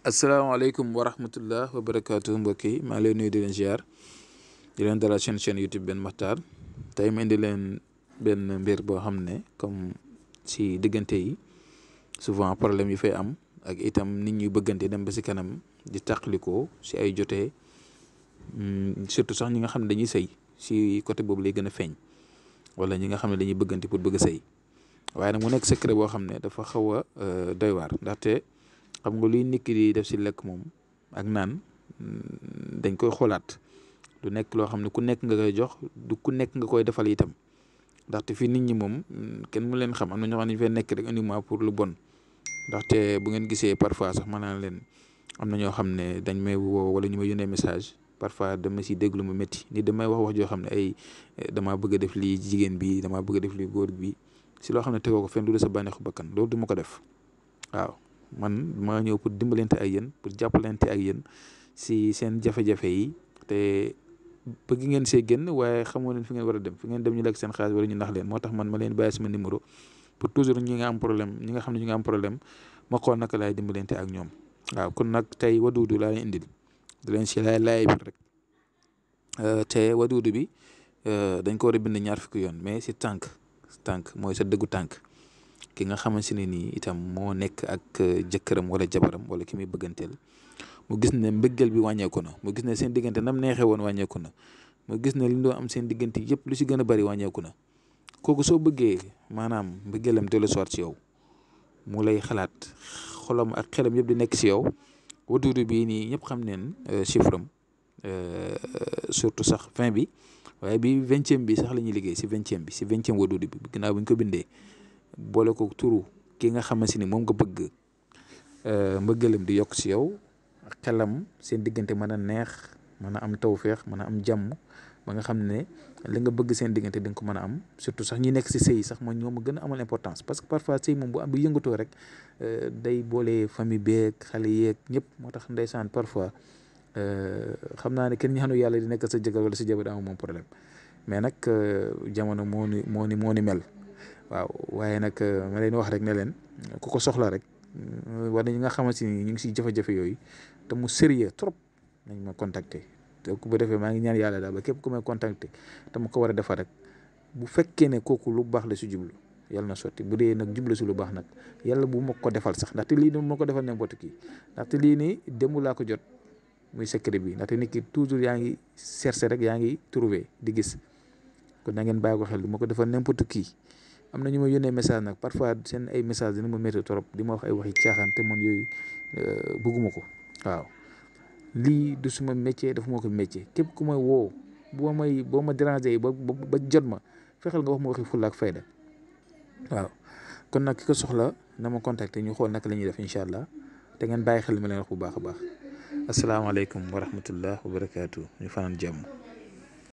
asalaamaaleykum wa rahmatullah wa barakaatu mbokk yi maa ngi leen nuyu di leen ziar di leen dalal chaîne YouTube Ben Makhtar tey ma indi leen benn mbir boo xam ne comme si diggante yi souvent problème yi fay am ak itam nit ñuy bëggante dem ba si kanam di tàqalikoo si ay jotee surtout sax ñi nga xam ne dañuy sëy si côté boobu lay gën a feeñ wala ñi nga xam ne dañuy bëggante pour bëgg a sëy waaye nag mu nekk secret boo xam ne dafa xaw a doy waar ndaxte. xam nga luy nit ki di def si lekk moom ak naan dañ koy xoolaat du nekk loo xam ne ku nekk nga koy jox du ku nekk nga koy defal itam ndaxte fii nit ñi moom kenn mu leen xam am na ñoo xam ne ñu fay nekk rek uniquement pour lu bon ndaxte bu ngeen gisee parfois sax mën naa leen am na ñoo xam ne dañ may woo wala ñu may yónnee message parfois dama si déglu mu métti ni damay wax joo xam ne ay damaa bëgg a def lii jigéen bi damaa bëgg a def lii góor bi si loo xam ne tegoo ko fenn du sa bànneexu bakkan loolu du ma ko def waaw. man maa ñëw pour dimbalante ak yéen pour jàppalante ak yéen si seen jafe-jafe yi te bëgg ngeen see génn waaye xamoo leen fi ngeen war a dem fi ngeen dem ñu lekk seen xaalis wala ñu nax leen moo tax man ma leen bàyyi sama numéro pour toujours ñi nga am problème ñi nga xam ne ñu nga am problème ma xool naka laay dimbalante ak ñoom waaw kon nag tey waduudu laa leen indil di leen si laay bir rek te waduudu bi dañ ko war a bind 2 fukki yoon mais si tànk mooy sa dëggu tànk ki nga xamante ne nii itam moo nekk ak jëkkëram wala jabaram wala ki muy bëgganteel mu gis ne mbëggeel bi wàññeeku na mu gis ne seen diggante nam neexee woon wàññeeku na mu gis ne li ñu doon am seen diggante yëpp lu si gën a bari wàññeeku na kooku soo bëggee maanaam mbëggeelam dellu soir ci yow mu lay xalaat xolam ak xelam yëpp di nekk si yow waduudu bii nii ñëpp xam neen chiffre am surtout sax 20 bi waaye bi 20e bi sax la ñuy liggéey si 20e bi si 20e waduudu bi ginnaaw bi ñu ko bindee. boole ko turu ki nga xamante ni moom nga bëgg mbëggalam di yokk si yow xelam seen diggante mën a neex mën a am tawféex mën a am jàmm ba nga xam ne li nga bëgg seen diggante di nga ko mën a am surtout sax ñi nekk si sëy sax mooy ñoom gën a amal importance parce que parfois sëy moom bu yëngatoo rek day boole famille beeg xale yeeg ñëpp moo tax ndeysaan parfois xam naa ne kenn ñaanu yàlla di nekk sa jëkkër wala sa jabar am moom problème mais nag jamono moo ni mel. waaw waaye nag ma leen wax rek ne leen ku ko soxla rek war na ñi nga xamante ni ñu ngi si jafe-jafe yooyu te mu sérieux trop nañ ma contacter te bu defee maa ngi ñaan yàlla daal ba képp ku may contacter te mu ko war a defar rek bu fekkee ne kooku lu baax la si jublu yàlla na sotti bu dee nag jublu si lu baax nag yàlla bu ma ko defal sax ndaxte lii ma ko defal n'importe qui ndaxte lii nii démb laa ko jot muy secret bi ndaxte nit ki toujours yaa ngi chercher rek yaa ngi trouver di gis kon na ngeen bàyyi ko xel du ma ko defal n'importe qui. am na ñu ma yónnee message nag parfois seen ay message dina ma métti trop di ma wax ay waxi caaxaan te man yooyu bëgguma ko waaw lii du suma métier dafa moo ko métier képp ku may woo boo ma déranger ba jot ma fexeel nga wax ma waxi fulla ak fayda waaw kon nag ki ko soxla na ma contacter ñu xool naka la ñuy def incha allah te ngeen bàyyi xel ma leen wax bu baax a baax asalaamaaleykum wa rahmatullah wa barakaatu ñu fanaan jàmm.